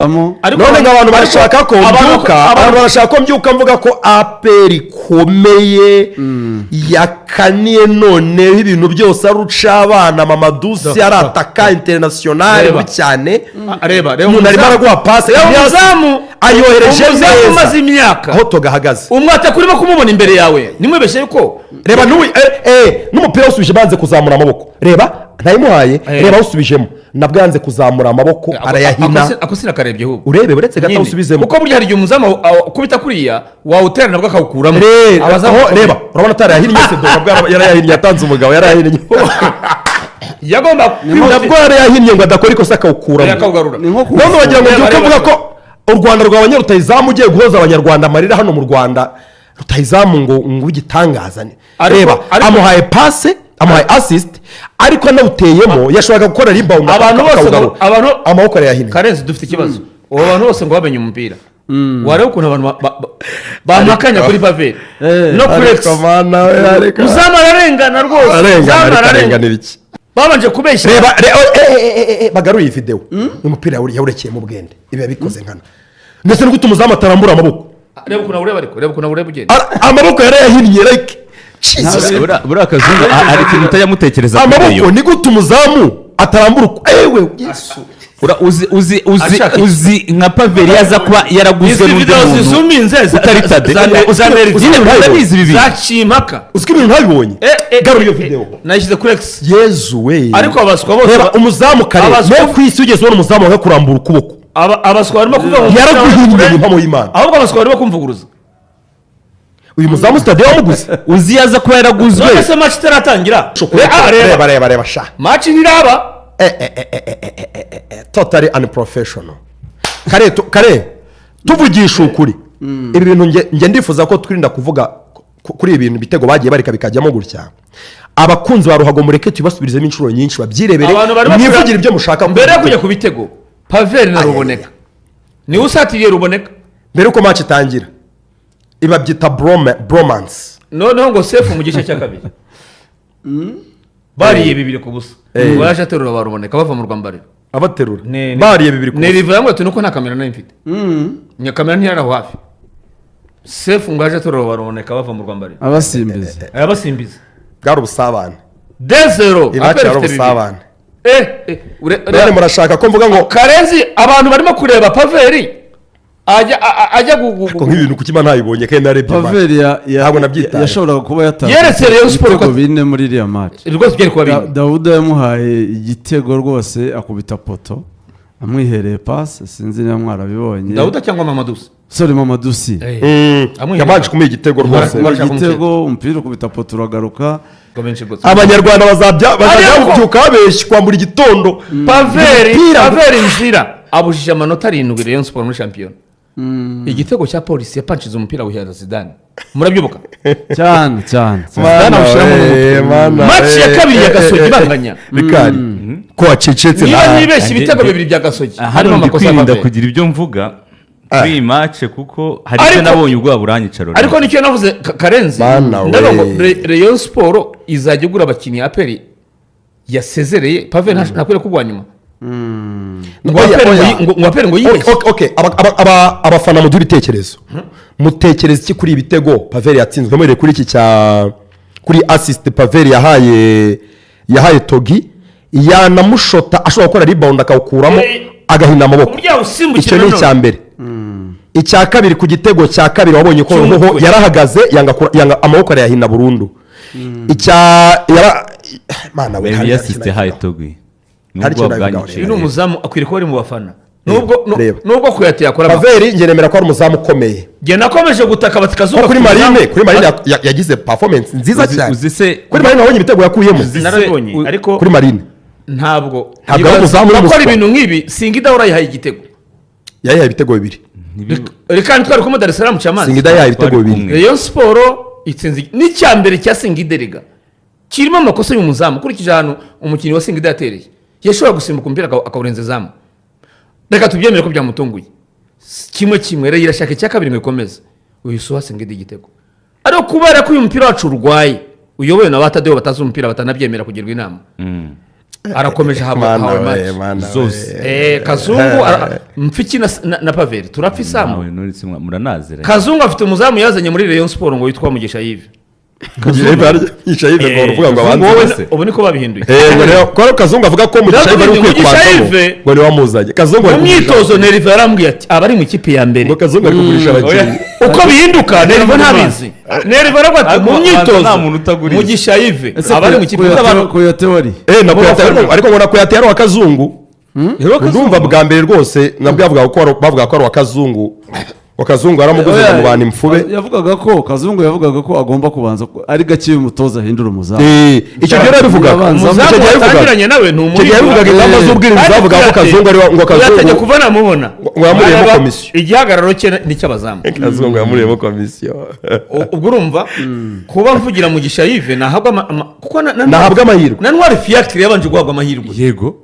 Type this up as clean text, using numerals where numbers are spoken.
Ariko None ngo abantu barashaka ko mbyuka, abantu barashaka ko mbyuka mvuga ko APR ikomeye, yakaniye, noneho ibintu byose ari uca abana Mamadusi arataka international. Reba. Cyane. Ah, reba, reba. Umuntu arimo araguha pase. Reba umuzamu. Ayohereje Umuzamu neza. umaze imyaka. Aho tugahagaze. Umwataka urimo kumubona imbere yawe, ntimwibeshye yuko Reba n'ubu n'umupira awusubije, banze kuzamura amaboko. Reba, ntayimuhaye. Reba awusubijemo, nabwo yanze kuzamura amaboko, arayahina. Ako sinakarebye ahubwo. Urebe, uretse gato. Nyine. Awusubizemo. Kuko burya hari igihe umuzamu ukubita kuriya wawutera nabwo akawukuramo. Reba Abazamu aho, bakomeye. reba, urabona atarayahinnye se? Dore nabwo yarayahinnye, yatanze umugabo, yarayahinnye. Yagomba Nabwo yarayahinnye ngo adakora ikosa akawukuramo. Akawugarura. Ni nko None wagira ngo Reba, mbyuke reba, mvuga reba. ko u Rwanda rwabonye rutayizamu ugiye guhoza Abanyarwanda amarira hano mu Rwanda, rutayizamu ngo w'igitangaza reba. Amuhaye pase, amuhaye assist, ariko anawuteyemo yashoboraga gukora rebound Abantu bose akawugarura. Amaboko arayahinnye. Karenzi, dufite ikibazo. Ubu abantu bose ngo bamenye umupira, wareba ukuntu abantu bamakanya kuri Paveri no kuri Ariko X. mana we, ariko Muzamu ararengana rwose. Arengana. Muzamu Ariko ararengana. arenganira iki? Babanje kubeshya. Reba, bagaruye iyi videwo. Umupira yawurekeye mu bwende, ibi yabikoze nkana, ndetse no gutuma umuzamu atarambura amaboko. Reba ukuntu awureba, ariko reba ukuntu awureba ugenda. Amaboko yarayahinnye, like Jesus. Buriya Kazungu, hari ikintu utajya mutekereza kuri Amaboko iyo. Ni gute umuzamu atarambura ewe Yesu! Uzi Ashaka iki? Uzi nka Paveri yaza kuba yaraguzwe Izi n'undi videwo muntu zizuminze utari Tade. Uzi Nyine ibintu urabizi ibi bintu. zaciye impaka. Uzi ko ibintu ntabibonye? Garura iyo videwo. Nayishyize kuri X. Yezu we! Ariko abaswa bose Reba umuzamu kare. No ku isi ugeze ubona umuzamu wanga kurambura ukuboko? Abaswa barimo kuvuga ngo Yaraguhinnye, impamo y'Imana. Ahubwo abaswa barimo kumvuguruza. Uyu muzamu stade wamuguze. Uzi yaza kuba yaraguzwe None se match itaratangira? Ah, Reba. reba. Reba, reba sha. Match ntiraba. Totally unprofessional. Kare kare tuvugisha ukuri, ibi bintu nge ndifuza ko twirinda kuvuga kuri ibi bintu, ibitego bagiye bareka bikajyamo gutya. Abakunzi ba ruhago, mureke tubasubirizemo inshuro nyinshi babyirebere, Abantu barimo mwivugire ibyo mushaka. Mbere yo kujya ku bitego, Paveri na Ruboneka, niwe usatiriye Ruboneka. Mbere yuko match itangira, iba byita bromance. Noneho ngo Sefu mu gice cya kabiri bariye 2-0, ngo yaje aterura ba Ruboneka bava mu rwambariro. Abaterura bariye 2 ku Ni busa. Riva yamwe ati nuko nta kamera nari mfite, nyakamera ntiyari aho hafi. Sefu ngo yaje aterura ba Ruboneka bava mu rwambariro. Abasimbiza. Ayabasimbiza. Bwari ubusabane. 2-0. Iwacu APR yari ifite 2. ubusabane. None murashaka ko mvuga ngo Karenzi, abantu barimo kureba Paveri ajya Ko nk'ibintu kuki mba ntayibonye kandi narebye match? Paveri Ntabwo nabyitayeho. yashoboraga kuba yatanze Yeretse Rayon Sport ibitego 4 muri iriya match. Rwose byari kuba 4. Dawuda yamuhaye igitego rwose, akubita poto amwihereye pasi, sinzi niba mwarabibonye. Dawuda cyangwa Mamadusi? Sorry, Mamadusi. Amwihereye. Yabanje kumuha igitego rwose. Barashaka Igitego, umupira ukubita poto uragaruka. Ngo benshi rwose. Abanyarwanda bazajya babyuka babeshywa buri gitondo. Paveri Paveri nzira abujije amanota 7 Rayon Sport muri shampiyona. Igitego cya Polisi, yapanshize umupira awuhereza Zidane, murabyibuka? Cyane cyane cyane. Mana Zidane awushyiramo we, n'umutwe. mana Match ya we. kabiri ya Gasogi banganya. Rikari ko wacecetse? Niba ntibeshye, ibitego 2 bya Gasogi Hano harimo ndi amakosa ya kwirinda Paveri. kugira ibyo mvuga kuri iyi match, kuko hari icyo nabonye, ubwoba buranyica rero. Ariko nicyo navuze, Karenzi, Mana we. ndavuga ngo Rayon Sport izajya igura abakinnyi APR yasezereye. Paveri ntakwiriye kugwa nyuma ngo Oya, APR oya. ngo APR ngo yibeshye. Okay, abafana muduhe ibitekerezo. Mutekereza iki kuri ibi bitego Paveri yatsinzwe? Muhereye kuri iki cya kuri assist Paveri yahaye Togi, yanamushota ashobora gukora rebound akawukuramo, agahina amaboko. Uburyo yawusimbukira. Icyo ni Nanone. icya mbere. Icya kabiri, ku gitego cya kabiri wabonye ko Cy'umutwe. Roho yarahagaze yanga yanga amaboko arayahina burundu. Icya yara mana we, Reba hari iyo assist yahaye Togui, Hari nubwo icyo nabivugaho. bwanyica. Uyu ni umuzamu, akwiriye kuba ari mu bafana, nubwo Reba. nubwo Kuyate yakora Paveri njye nemera ko ari umuzamu ukomeye. Njye nakomeje gutaka bati Kazuba Ko kuri afite Marine, umuzamu. kuri Marine yagize performance nziza cyane. Uzi se Kuri Marine wabonye ibitego yakuyemo? Narabibonye, ariko Kuri Marine ntabwo Ntabwo ari umuzamu gukora w'umuswa. ibintu nk'ibi. Singida urayihaye igitego. Yayihaye ibitego 2. Reka ntitware ko Dar es Salaam cyamazi. Singida yahaye ibitego Twari 2. kumwe. Rayon Sport itsinze n'icya mbere cya Singida, rega kirimo amakosa y'umuzamu. Ukurikije ahantu umukinnyi wa Singida yatereye, yashobora gusimbuka umupira akawurenza izamu. Reka tubyemere ko byamutunguye. 1-1, rero irashaka icya kabiri ngo ikomeze. Uyu suha Singida igitego, ariko kubera ko uyu mupira wacu urwaye, uyobowe na ba Tadeyo batazi umupira, batanabyemera kugirwa inama. Arakomeje ahabwa Mana ahawe we, match. mana we. Zose. Kazungu Mfiki na Paveri turapfa isambu. Nawe nonese muranaziranye? Kazungu afite umuzamu yazanye muri Rayon Sport ngo witwa Mugisha Yves. Mugisha Yves ngo uvuga ngo Kazungu abanze. wowe Wowe se? ubu niko babihinduye. Ngo rero ko rero Kazungu avuga ko Mugisha Yves ari ukwiye Mugisha kubanzamo, Yves- ngo niwe wamuzanye. Kazungu Mu ari kugurisha- myitozo Neriva yarambwiye ati aba ari mu ikipe ya mbere. Ngo Kazungu ari kugurisha abakinnyi. Uko bihinduka Neriva ntabizi. Neriva aravuga ati Ariko mu abanza myitozo nta muntu utagurisha. Mugisha Yves Ese aba ari mu ikipe ya mbere. Kuyate wari Na Kuyate, ariko ngo na Kuyate yari uwa Kazungu. Ndumva bwa mbere rwose nabwo bavuga ko ari uwa Kazungu, wa Kazungu yaramuguze ngo mubana imfube. Yavugaga ko Kazungu yavugaga ko agomba kubanza ari gake uyu mutoza ahindura umuzamu. Icyo gihe yarabivugaga. Abanza- Icyo Umuzamu gihe yabivugaga. watangiranye nawe ni Icyo gihe yabivugaga, ingamba z'ubwirinzi zavuga ko Kazungu ari ngo Kuyate Kazungu kuva namubona ngo yamuriyemo Araba komisiyo. Igihagararo cye n'icy'abazamu. Kazungu yamuriyemo komisiyo. Ubwo urumva kuba mvugira Mugisha Yves nahabwa kuko Nahabwa amahirwe. na Ntwari Fiacre yabanje guhabwa amahirwe. Yego.